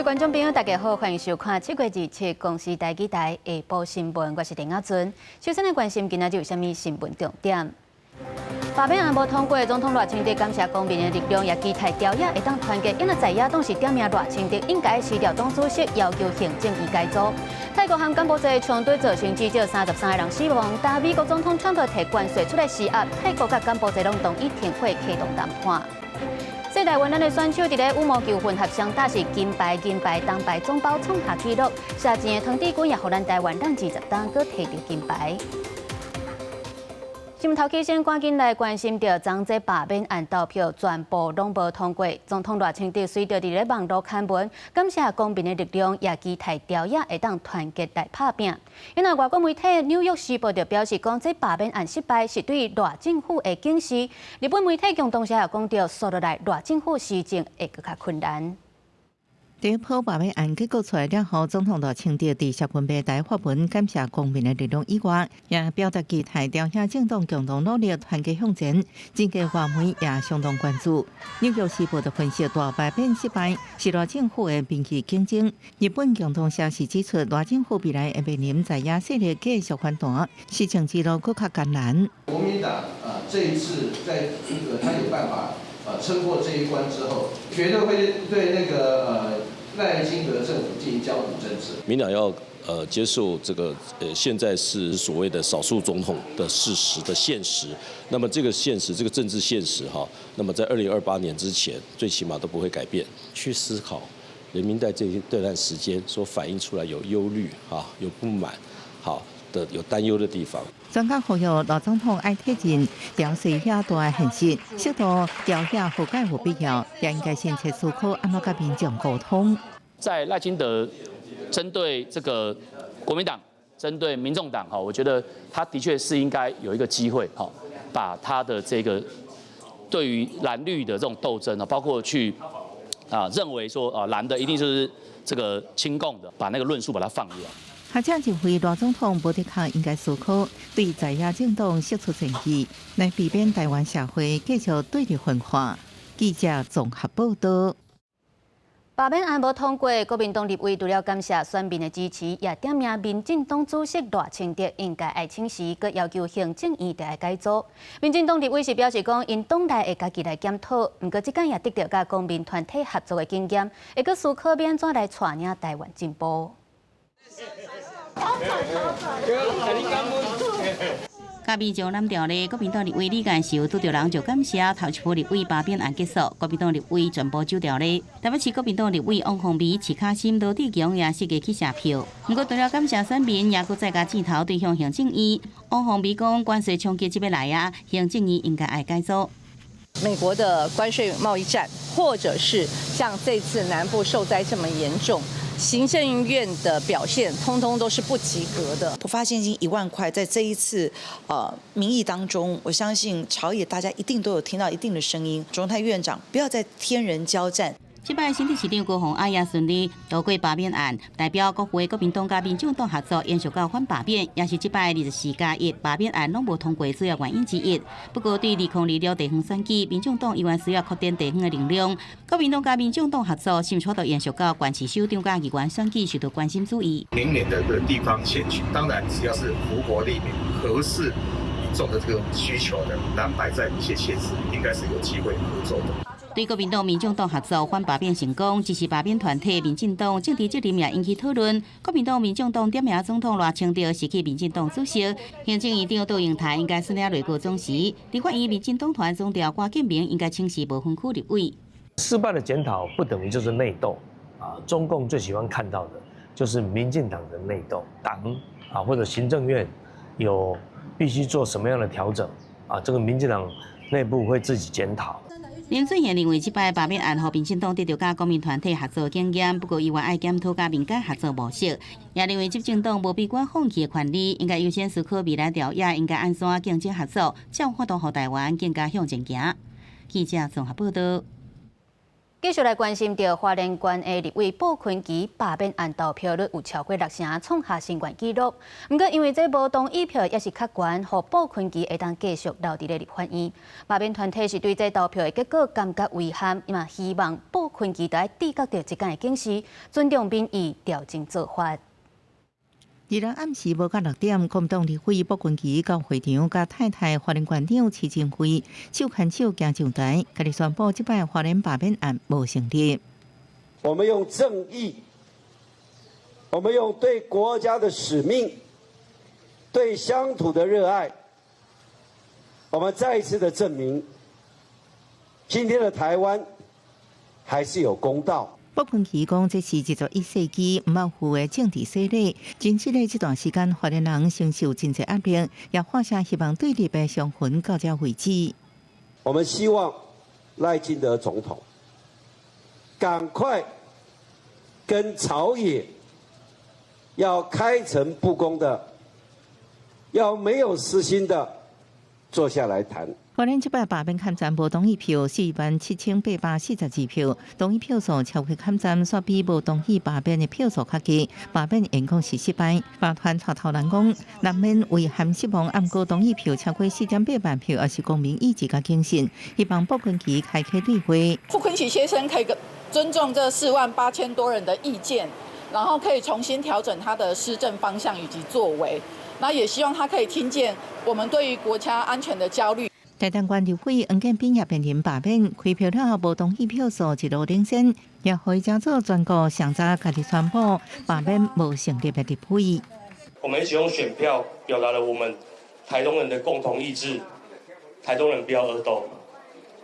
位觀眾朋友，大家好，歡迎收看7月27公視台語台下晡新聞，我是林亞尊。首先來關心今仔日有啥物新聞重點。罷免案無通過，總統賴清德感謝公民的力量，也期待朝野會當團結。因為在野黨是點名賴清德應該辭掉黨主席，要求行政院改組。泰國和柬埔寨衝突造成至少33個人死亡，但美國總統川普提關稅出來施壓，泰國佮柬埔寨攏同意停火啟動談判。世大運咱的選手佇咧羽毛球混合雙打是金牌、銀牌、銅牌總包創下紀錄，射箭的湯智鈞也予咱台灣人20冬閣提著金牌。新聞頭起先趕緊來關心著昨這罷免案投票全部攏無通過，總統賴清德隨著佇咧網路刊文，感謝公民的力量，也期待朝野會當團結來拍拚。因為外國媒體《紐約時報》就表示講，這罷免案失敗是對賴政府的警示。日本媒體共同社也講著，紲落來賴政府施政會閣較困難。第一波罷免案結果出來了後，總統賴清德佇社群平台發文感謝公民的力量以外，也表達期待朝野政黨共同努力，團結向前。政界外媒也相當關注。紐約時報的分析，大罷免失敗是賴政府的民意警鐘。日本共同社是指出，賴政府未來會面臨在野勢力繼續反彈，施政之路閣較艱難。國民黨啊，這一次在這個他有辦法撐過這一關之後，絕對會對那個賴清德政府進行焦土政治。民黨要接受這個現在是所謂的少數總統的事實的現實，那麼這個現實，這個政治現實哈，那麼在2028年之前，最起碼都不會改變。去思考人民在這段時間所反映出來有憂慮哈，有不滿，好的有擔憂的地方。專家呼籲賴總統愛體認調勢遐大的現實，適度朝野和解有必要，也應該先思考按怎佮民眾溝通。在賴清德針對這個國民黨、針對民眾黨，哈，我覺得他的確是應該有一個機會，哈，把他的這個對於藍綠的這種鬥爭啊，包括去啊認為說啊藍的一定就是這個親共的，把那個論述把它放掉。學者認為，賴總統無的確應該思考對在野政黨釋出善意，來避免台灣社會繼續對立分化。記者綜合報道。罷免案無通過，國民黨立委除了感謝選民的支持，也點名民進黨主席賴清德應該愛請辭，閣要求行政院著愛改組。民進黨立委是表示講，𪜶黨內會家己來檢討，毋過這擺也得著佮公民團體合作的經驗，會閣思考欲按怎來帶領台灣進步。佮民眾攬條咧，國民黨立委李幹秀拄著人就感謝頭一波立委罷免案結束，國民黨立委全部走掉咧。台北市國民黨立委王鴻薇、徐卡心、羅志強也設計去謝票。毋過除了感謝選民，也閣再共箭頭對向行政院。王鴻薇講，關稅衝擊這欲來啊，行政院應該愛改組。美國的關稅貿易戰，或者是像這次南部受災這麼嚴重。行政院的表現，通通都是不及格的。普發現金1萬塊，在這一次民意當中，我相信朝野大家一定都有聽到一定的聲音。卓榮泰院長，不要再天人交戰。這擺新竹市長高虹安也順利渡過罷免案，代表國會國民黨佮民進黨合作延續到反罷免，也是這擺24加1罷免案攏無通過主要原因之一。不過對2026地方選舉，民進黨依然需要擴展地方的力量。國民黨佮民進黨合作，是毋是延續到縣市首長佮議員選舉受到關心注意。明年的地方選舉，當然只要是福國利民、合適民眾的這個需求的，藍白在一些縣市應該是有機會合作的。對國民黨、民進黨合作反罷免成功，支持罷免團體民進黨政治責任也引起討論。國民黨、民進黨點名總統賴清德辭去民進黨主席，行政院長杜英台應該選了內閣總辭。立法院民進黨團總召郭建明應該請辭無分區立委。失敗的檢討不等於就是內鬥啊！中共最喜歡看到的就是民進黨的內鬥，黨啊或者行政院有必須做什麼樣的調整啊？這個民進黨內部會自己檢討。林俊賢認為，這擺罷免案予民進黨得著佮公民團體合作經驗，不過伊嘛愛檢討佮民間合作模式。也認為執政黨無悲觀放棄的權利，應該優先思考未來朝野應該按怎競爭合作，才有法度予台灣更加向前行。記者綜合報道。繼續來關心著花蓮縣的立委傅崐萁罷免案投票率有超過六成，創下新懸紀錄。毋過因為這無同意票抑是較懸，予傅崐萁會當繼續留佇咧立法院。罷免團體是對這投票的結果感覺遺憾，伊嘛希望傅崐萁著愛自覺著這工的警示，尊重民意，調整做法。二日暗時無到六點，國民黨立委傅崐萁到會場，佮太太花蓮縣長徐正惠手牽手行上台，家己宣布這擺花蓮罷免案無成立。我們用正義，我們用對國家的使命，對鄉土的熱愛，我們再一次的證明，今天的台灣還是有公道。傅崐萁講，這是21世紀毋捌有的政治洗禮。真實的這段時間，花蓮人承受真濟壓力，也發聲希望對立的傷痕到這為止。我們希望賴清德總統趕快跟朝野要開誠布公的，要沒有私心的坐下來談。花蓮這擺罷免參戰無同意票47,842票，同意票數超過參戰，煞比無同意罷免的票數較低。罷免言講是失敗。罷團帶頭人講，難免遺憾失望，毋過同意票超過4.8萬票，也是公民意志佮精神。希望傅崐萁開啟對話。傅崐萁先生可以尊重這4萬8千多人的意見，然後可以重新調整他的施政方向以及作為。那也希望他可以聽見我們對於國家安全的焦慮。台東縣立委黃建斌也面臨罷免，開票了後無同意票數一路領先，也予伊成做全國上早家己宣布罷免無成立的立委。我們一起用選票表達了我們台東人的共同意志，台東人不要惡鬥，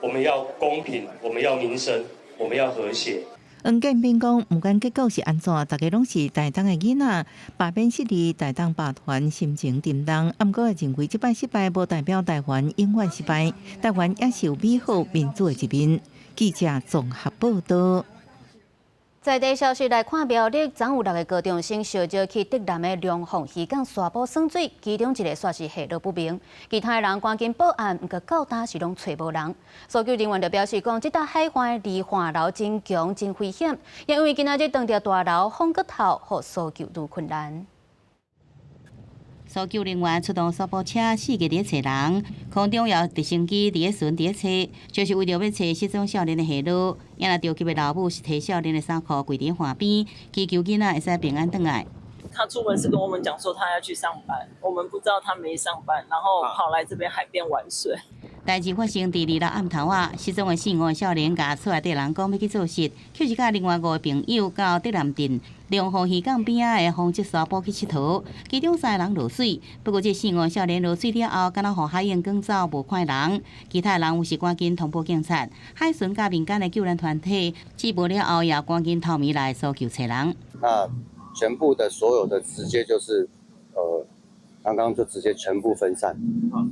我們要公平，我們要民生，我們要和諧。黃建斌講，毋管結果是按怎，大家攏是台東的囡仔，罷免失利，台東罷團心情沉重。毋過認為這擺失敗，無代表台灣永遠失敗，台灣也是有美好民主的一面。記者綜合報道。在地消息來看，苗栗昨有六个高中生相招去竹南的龍鳳漁港沙埔耍水，其中一个煞是下落不明，其他的人趕緊報案，毋過到今是攏揣無人。搜救人員就表示講，這搭海岸的離岸流真強，真危險，因為今仔日當著大流風閣透，予搜救愈困難。搜救人員出動搜捕車四个佇咧揣人，空中也有直升機佇咧巡佇咧揣，就是為著欲揣失蹤少年的下落。也若著急的老母是提少年的衫褲跪佇岸邊，祈求囡仔會使平安轉來。他出門是跟我們講說他要去上班，我們不知道他沒上班，然後跑來這邊海邊玩水。代誌發生佇二六暗頭仔，失蹤的姓吳的少年，共厝內底人講欲去做穡，卻是佮另外五个朋友到竹南鎮龍鳳漁港邊仔的風澤沙埔去𨑨迌，其中三个人落水。不過這姓吳的少年落水了後，敢若予海湧捲走，無看人。其他人有時趕緊通報警察，海巡佮民間的救援團體，接報了後也趕緊透暝來搜救揣人。那全部的所有的直接就是，剛剛就直接全部分散，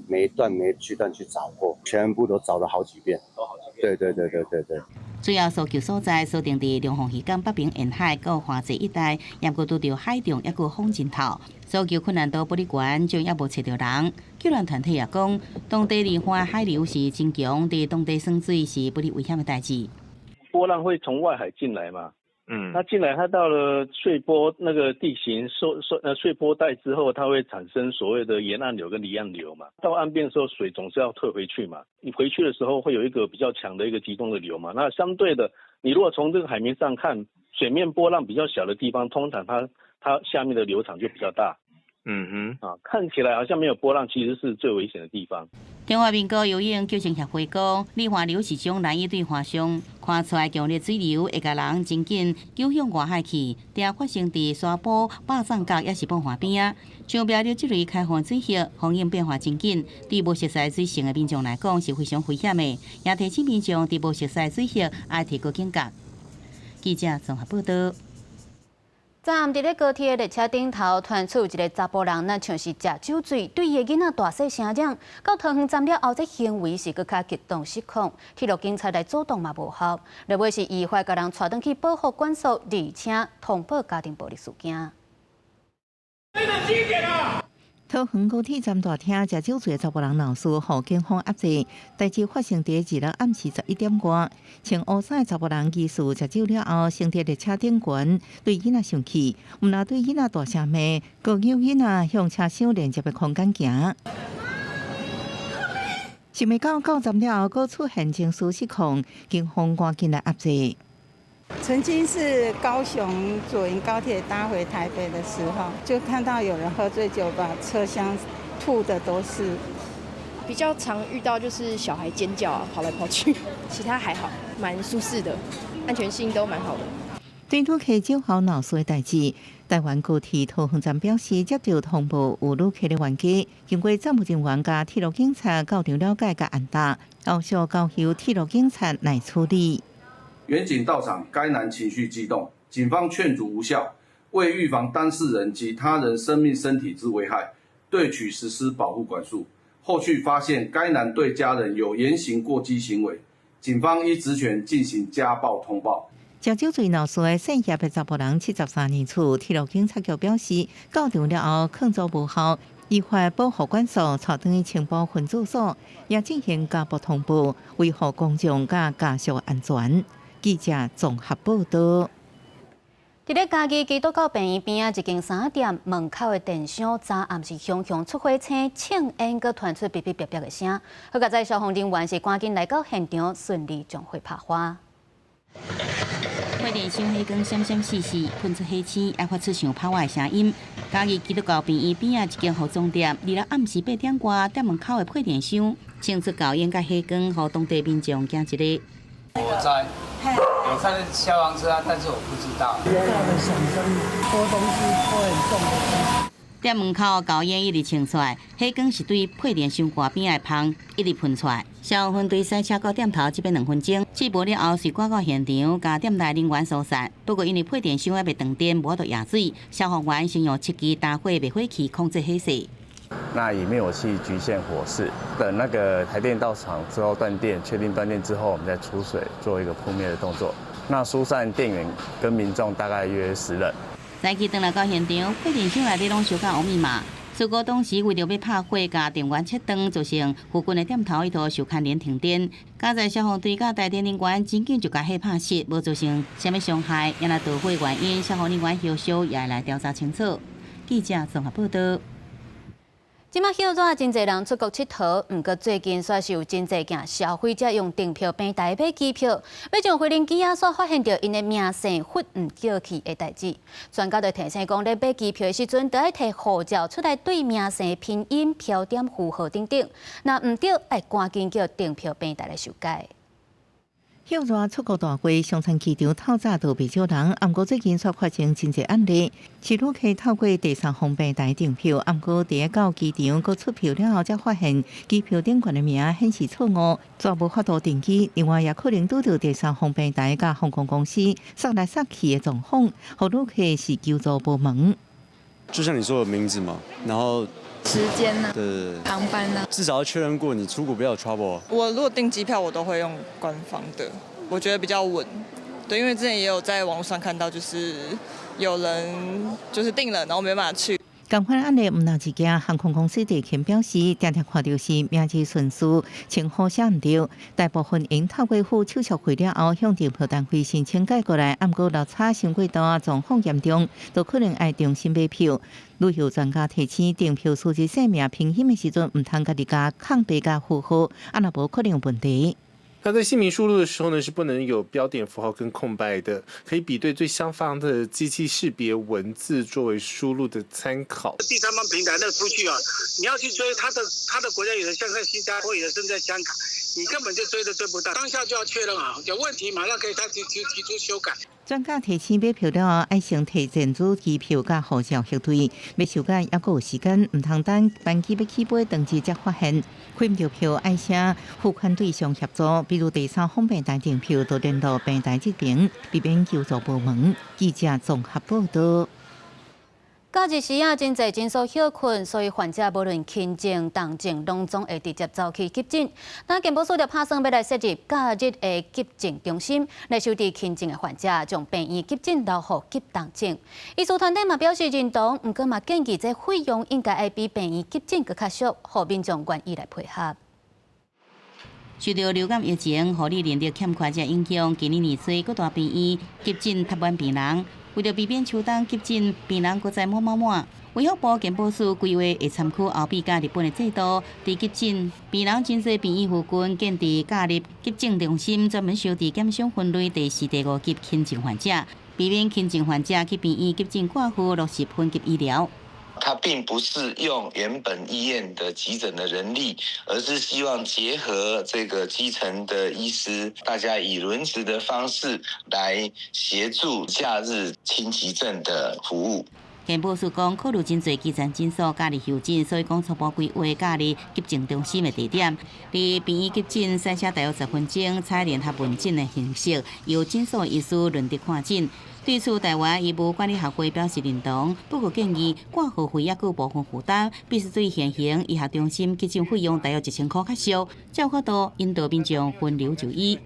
每一段每一區段去找過，全部都找了好幾遍。對對對對對對。主要搜救所在鎖定佇龍鳳漁港北爿沿海佮花濟一帶，也閣拄著海漲，抑閣風真透，搜救困難度不哩懸，就猶無揣著人。救援團體也講，當地離岸海流是真強，佇當地耍水是不哩危險的代誌。波浪會從外海進來嘛？那進來，它到了碎波那個地形受受碎波帶之後，它會產生所謂的沿岸流跟離岸流嘛。到岸邊的時候，水總是要退回去嘛。你回去的時候會有一個比較強的一個集中的流嘛。那相對的，你如果從這個海面上看，水面波浪比較小的地方，通常它下面的流場就比較大。看起來好像沒有波浪，其實是最危險的地方。中華民國游泳救生協會講，離岸流是種難以對岸上看出來強烈水流會共人真緊救向外海去，定發生佇沙埔、百丈角抑是埔岸邊仔。像苗栗這類開放水域，風湧變化真緊，對無熟似水性的民眾來講是非常危險的，也提醒民眾佇無熟似水域愛提高警覺。記者綜合報道。昨暗佇咧高鐵的列車頂頭，傳出有一个查埔人，若像是食酒醉，對伊的囡仔大細聲嚷，到桃園站了後，這行為是閣較激動失控，鐵路警察來阻擋嘛無效，落尾是依法共人帶轉去寶福管所，而且通報家庭暴力事件。桃園高鐵站大廳食酒醉的查埔人鬧事，予警方壓制。代誌發生佇二六暗時11點外，穿烏衫的查埔人疑似食酒了後，先佇列車頂懸對囡仔生氣，毋但對囡仔大聲罵，閣搝囡仔向車廂連接的空間行。想袂到到站了後，閣出現情緒失控，警方趕緊來壓制。曾經是高雄左營高鐵搭回台北的時候，就看到有人喝醉酒，把車廂吐的都是。比較常遇到就是小孩尖叫啊，跑來跑去，其他還好，蠻舒適的，安全性都蠻好的。對旅客酒後鬧事的代誌，台灣高鐵桃園站表示接到通報有旅客的冤家，經過站務人員佮鐵路警察到場了解佮按答，後續交由鐵路警察來處理。員警到場，該男情緒激動，警方勸阻無效，為預防當事人及他人生命身體之危害，對其實施保護管束。後續發現該男對家人有言行過激行為，警方依職權進行家暴通報。食酒醉鬧事的姓葉的查埔人73年次，鐵路警察局表示，到場了後勸阻無效，依法保護管束，帶轉去青埔分駐所，也進行家暴通報，維護公眾佮家屬安全。記者綜合報道。佇咧嘉義基督教病院邊仔一間衫店門口的電箱，昨暗時雄雄出火星，衝煙閣傳出嗶嗶癟癟的聲。好佳哉消防人員是趕緊來到現場，順利將火拍花。配電箱火光閃閃爍爍，噴出火星，也發出像炮的聲音。嘉義基督教病院邊仔一間服裝店，二六暗時8點外，店門口的配電箱衝出厚煙佮火光，予當地民眾驚一下。火災，有看消防車啊，但是我不知道。拖東西拖很重的。店門口厚煙一直衝出來，火光是對配電箱外邊的芳一直噴出來。消防分隊駛車到店頭這邊2分鐘，試無了後，隨趕到現場，共店內人員疏散。不過因為配電箱還袂斷電，無法度壓水，消防員先用7支打火滅火器控制火勢。那以滅火器局限火勢，等那個台電到場之後斷電，確定斷電之後，我們再出水做一個撲滅的動作。那疏散電源跟民眾大概約10人。早起轉來到現場，配電箱內底攏燒甲烏密碼。事故當時為著欲拍火，共電源切斷，造成附近的店頭一度受牽連停電。佳哉消防隊佮台電人員真緊就共火拍熄，無造成啥物傷害。也若導火原因，消防人員後續也會來調查清楚。記者綜合報道。這馬歇熱真濟人出國𨑨迌，毋過最近煞是有真濟件消費者用訂票平台買機票，欲上飛行機仔，煞發現著𪜶的名姓發毋著去的代誌。專家就提醒講，咧買機票的時陣，著愛提護照出來對名姓拼音、標點符號等等，若毋對，愛趕緊叫訂票平台來修改。歇熱出國大季，雙層機場透早都袂少人。毋過最近煞發生真濟案例，是旅客透過第三方平台訂票，毋過佇到機場閣出票了後，才發現機票頂懸的名顯示錯誤，煞無法度登機。另外，也可能拄著第三方平台佮航空公司殺來殺去的狀況，予旅客是求助無門。就像你說的名字嘛，然後時間呢？對，航班呢？至少要確認過你出國不要有 trouble。我如果訂機票，我都會用官方的，我覺得比較穩。對，因為之前也有在網絡上看到，就是有人就是訂了，然後沒辦法去。仝款案例毋但一件，航空公司地勤表示，定定看著是名字順序稱呼寫毋對，大部分𪜶透過付手續費了後，向訂票單位申請改過來，毋過落差傷過大，狀況嚴重，都可能愛重新買票。旅遊專家提醒，訂票輸入姓名拼音的時陣，毋通家己加空白佮符號，啊若無可能有問題。那在姓名輸入的時候呢，是不能有標點符號跟空白的，可以比對最相仿的機器識別文字作為輸入的參考。第三方平台那出去啊，你要去追他的國家，有的像在新加坡，有的是在香港，你根本就追都追不到，當下就要確認好，有問題馬上可以他提出修改。專家提醒買票了後，愛先提電子機票佮護照核對，欲修改猶閣有時間，毋通等班機欲起飛當日才發現。開毋著票愛請付款對象協助，比如第三方平台訂票，就聯絡平台這邊，避免求助無門。記者綜合報道。假日時啊，真濟診所歇睏，所以患者無論輕症、重症，攏總會直接走去急診。那健保署就拍算欲來設立假日的急症中心，來收治輕症的患者，將病院急診留予急重症。醫師團體嘛表示認同，毋過嘛建議這費用應該愛比病院急診閣較俗，予民眾願意來配合。受著流感疫情、護理人力欠缺這影響，今年年初各大病院急診塞滿病人。為著避免秋冬急診病人閣再滿滿滿，衛福部健保署規劃會參考歐美佮日本的制度，佇急診病人真濟病院附近建置假日急症中心，專門收治減傷分類第四、第五級輕症患者，避免輕症患者去病院急診掛號落實分級醫療。它並不是用原本醫院的急診的人力，而是希望結合這個基層的醫師，大家以輪值的方式來協助假日輕急症的服務。健保署講，考慮真濟基層診所假日休診，所以講初步規劃假日急症中心的地點，佇病院急診塞車大約10分鐘，採聯合問診的形式，由診所醫師輪值看診。對此，臺灣醫務管理學會表示認同，不過建議掛號費猶閣有部分負擔，必須對現行醫學中心急診費用大約1000箍較俗，才有法度引導民眾分流就醫。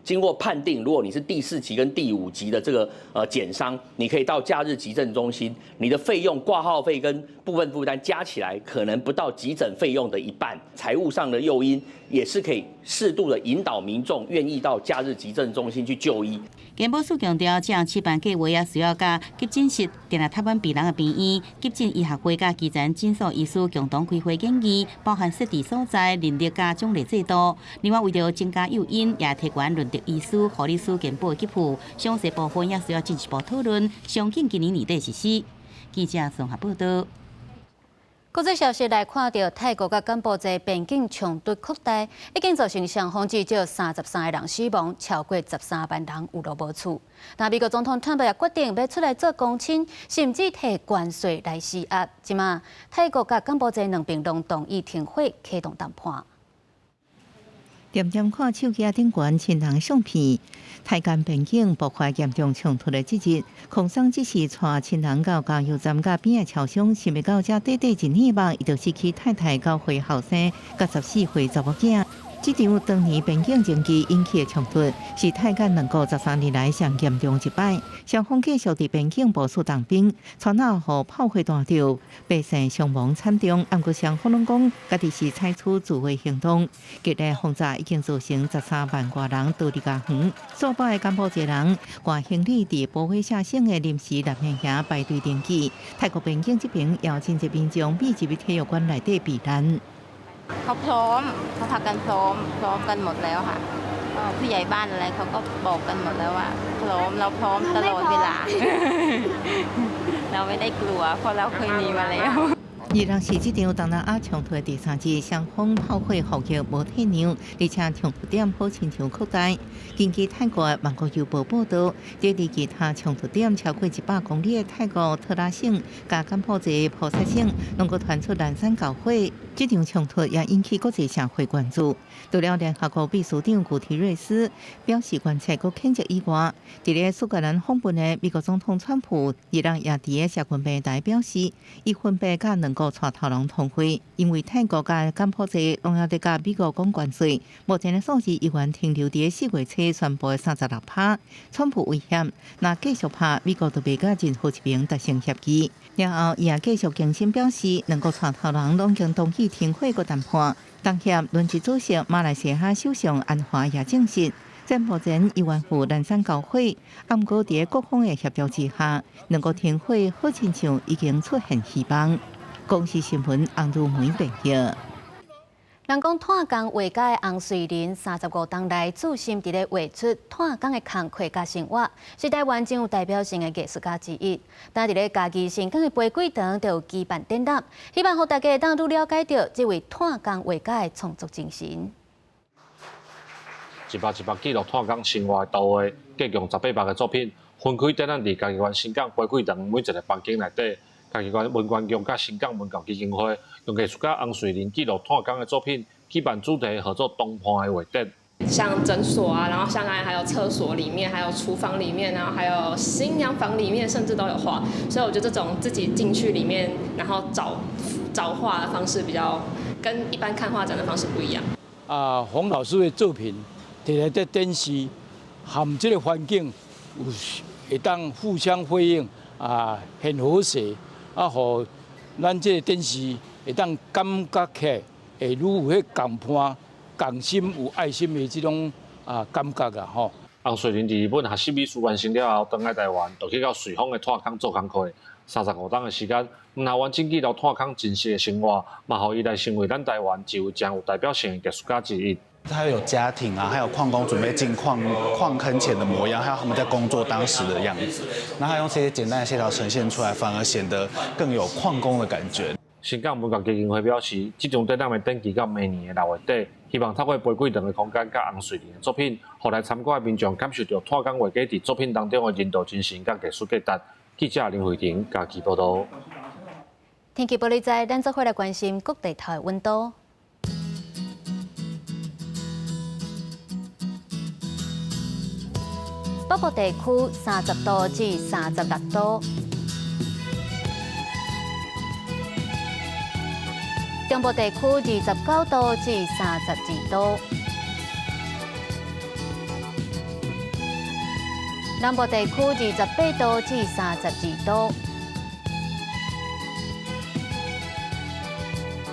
經過判定，如果你是第四級跟第五級的這個檢傷，你可以到假日急症中心，你的費用掛號費跟部分負擔加起來，可能不到急診費用的一半。財務上的誘因也是可以適度的引導民眾願意到假日急症中心去就醫。健保署強調，這項試辦計劃也需要佮急診室定定塞滿病人的病院、急診醫學會佮基層診所醫師共同開會研議，包含設置所在、人力佮獎勵制度。另外，為著增加誘因，也提懸輪值醫師、護理師健保給付，詳細部分也需要進一步討論，上緊今年年底實施。記者綜合報道。國際消息來看著泰國佮柬埔寨邊境衝突擴大，已經造成雙方至少33個人死亡，超過13萬人有路無厝。那美國總統川普也決定欲出來做公親，甚至提關稅來施壓。這馬泰國佮柬埔寨兩邊攏同意停火，啟動談判。恬恬看手機仔頂懸親人相片，泰柬邊境爆發嚴重衝突的這日，空桑只是帶親人到加油站佮邊仔超商，想欲到遮短短一年目，伊就失去太太九歲後生，佮14歲查某囝。這場當年邊境爭議引起的衝突，是泰柬兩國13年來上嚴重一擺。雙方繼續佇邊境部署重兵，川口予炮火彈著，百姓傷亡慘重。毋過雙方攏講，家己是採取自衛行動。激烈轟炸已經造成13萬外人逃離家園，數百个柬埔寨人掛行李佇波威舍省的臨時難民營排隊登記。泰國邊境這邊邀請這民眾密集體育館內底避難。 เขาพร้อมเขาพากันพร้อมพร้อมกันหมดแล้วค่ะผู้ใหญ่บ้านอะไรเขาก็บอกกันหมดแล้วว่าพร้อมเราพร้อมตลอดเวลาเราไม่ได้กลัวเพราะเราเคยหนีมาแล้ว二人是這場東南亞衝突的第三日，雙方炮火砲擊無退讓，而且衝突點好親像擴大。根據泰國《曼谷郵報》報導，佇離其他衝突點超過100公里的泰國特拉省佮柬埔寨波薩省，攏閣傳出連山交火。這場衝突也引起國際社會關注。除了聯合國秘書長古提瑞斯表示關切閣譴責以外，佇咧蘇格蘭訪問的美國總統川普，伊人也佇咧社群平台表示，伊分別佮兩國帶頭人通話，因為泰國佮柬埔寨攏猶佇佮美國講關稅，目前的數字依然停留佇4月初宣布的36%。川普威脅，若繼續拍，美國就袂佮任何一邊達成協議。了後，伊也繼續更新表示，兩國帶頭人攏經同意停火閣談判。當協輪值主席馬來西亞首相安華也證實，戰目前依然有連山交火，毋過佇各方的協調之下，兩國停火好親像已經出現希望。公視新聞洪如梅編譯。人講炭工畫家的洪瑞麟，35冬來注心佇咧畫出炭工的工課佮生活，是台灣真有代表性的藝術家之一。但佇咧嘉義新港的杯桂堂就有舉辦展覽，希望予大家會當愈了解著這位炭工畫家的創作精神。一幅一幅記錄炭工生活的圖畫，計共18幅的作品，分開展覽佇嘉義縣新港杯桂堂每一个房間內底。嘉義縣文管局佮新港文教基金會用藝術家洪瑞麟記錄炭工的作品，舉辦主題號做當伴的畫展。像诊所啊，然后像刚才还有厕所里面，还有厨房里面，然后还有新娘房里面，甚至都有画。所以我觉得这种自己进去里面，然后找找画的方式比较跟一般看画展的方式不一样。啊，洪老师的作品摕来在展示，和这个环境有会当互相辉映啊，很和谐啊，予咱这个展示会当感觉起来会愈有彼共伴、共心、有爱心的这种啊感觉啊吼。洪瑞麟伫日本学习美术完成了后，转来台湾，就去到瑞丰的炭坑做工课。35冬的时间，毋但完整记录炭坑真实的生活，嘛予伊来成为咱台湾一位真有代表性的艺术家之一。他有家庭啊，还有矿工准备进矿矿坑前的模样，还有他们在工作当时的样子。那他用这些简单的线条呈现出来，反而显得更有矿工的感觉。新港文教基金会表示，这场展览会展期到明年的6月底，希望透过玫瑰堂的空间佮洪瑞麟的作品，予来参观的民众感受到炭工画家伫作品当中的人道精神佮艺术价值。记者林慧婷家己报道。天气报你知，咱做伙来关心各地头的温度。北部地区30度至36度，中部地区29度至32度，南部地区28度至32度，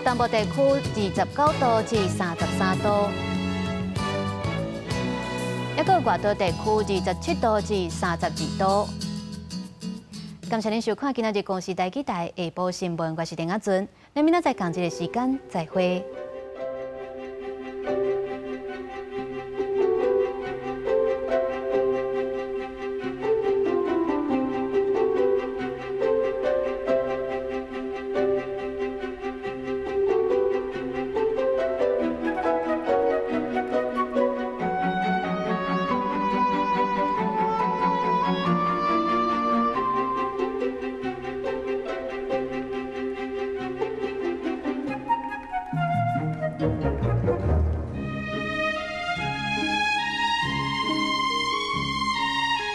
东部地区29度至33度。抑阁外岛地区27度至32度。感谢您收看今仔日公视台语台下晡新闻，我是林阿尊。咱明仔载仝一个时间再会。